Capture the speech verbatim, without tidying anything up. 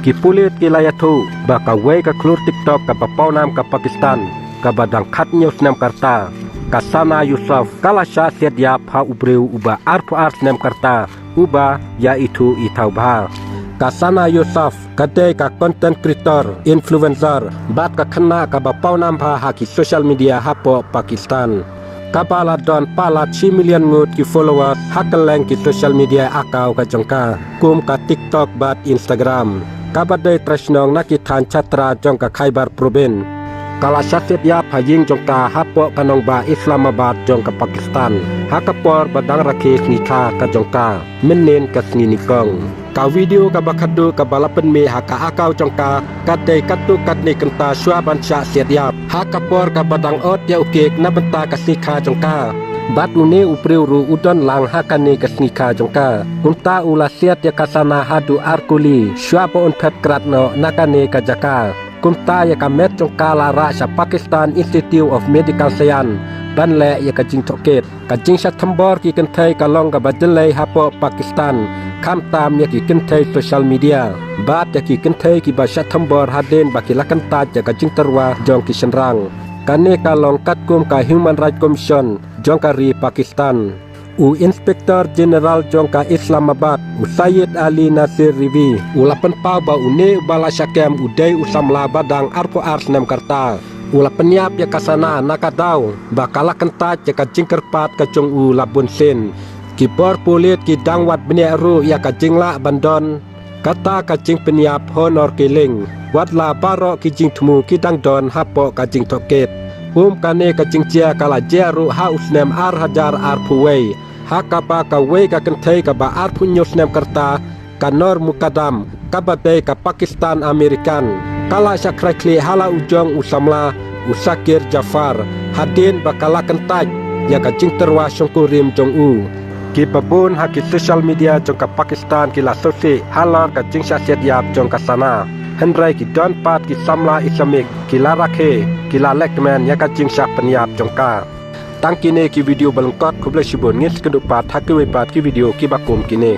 Ki pulit ki la ïathuh ba kawei ka khlur TikTok kaba pawnam ka Pakistan, kaba dang khathynñiew snem ka rta, ka Sana Yusuf, ka la shah siat ïap ha u briew uba arphew ar snem ka rta, uba ïa ithuh ithaw bha. Ka Sana Yusuf ka dei ka content creator, influencer, bad ka khynnah kaba pawnam bha ha ki social media hapoh Pakistan, kaba la don palat shi million ngut ki followers ha kylleng ki social media account ka jong ka, kum ka TikTok bad Instagram. Kaba dei trai shnong na ki thaiñ Chatra jong ka Khyber Province. Ka la shah siat ïap ha ïing jong ka hapoh ka nongbah Islamabad jong ka Pakistan, ha ka por ba dang rakhe sngi kha ka jong ka, mynnin ka sngi nyngkong. Ka video kaba khatduh kaba la pynmih ha ka account jong ka, ka dei katto katne kynta shuwa ban shah siat ïap, ha ka por kaba dang ot ïa u cake na bynta ka sngi kha jong ka. Bad une u briew ruh u don lang ha kane ka sngi kha jong ka. Kumta u la siat ïa ka Sana haduh ar kuli shuwa ba un phet krad noh na kane ka jaka. Kumta ïa ka met jong ka la rah sha Pakistan Institute of Medical Science ban leh ïa ka jingtohkit. Ka jingshah thombor ki kynthei ka long kaba jyllei hapoh Pakistan, khamtam ïa ki kynthei social media, bad ïa ki kynthei kiba shah thombor hadien ba ki la kyntait ïa ka jingtyrwa jong ki shynrang. Kane ka long katkum ka Human Rights Commission jong ka ri Pakistan. U Inspector General jong ka Islamabad, u Syed Ali Nasir Rivi, u la pynpaw ba une uba la shah kem u dei u samla ba dang arphew ar snem ka rta. U la pynïap ïa ka Sana na ka daw ba ka la kyntait ïa ka jingkyrpad ka jong u la bun sien. Ki bor pulit ki dang wad bniah ruh ïa ka jinglah ban don kata ka jingpynïap, honor killing, wat la baroh ki jingthmu ki dang don hapoh ka jingtohkit. Kum kane ka jingjia ka la jia ruh ha u snem ar hajar arphew wei, ha kaba kawei ka kynthei kaba arphew hynñiew snem ka rta, ka Noor Mukadam, kaba dei ka Pakistan American, ka la shah khreh khlieh ha la u jong u samla, u Shakir Jafar, hadien ba ka la kyntait ïa ka jingtyrwa shongkurim jong u. Ki babun ha ki social media jong ka Pakistan ki la sngewsih halor ka jingshah siat ïap jong ka Sana. Hynrei ki don pat ki samla Islamic ki la rakhe, ki la lehkmen ïa ka jingshah pynïap jong ka. Tang kine ki video ba lyngkot, khublei shibun, ngin sa ïakynduh pat ha kiwei pat ki video kiba kum kine.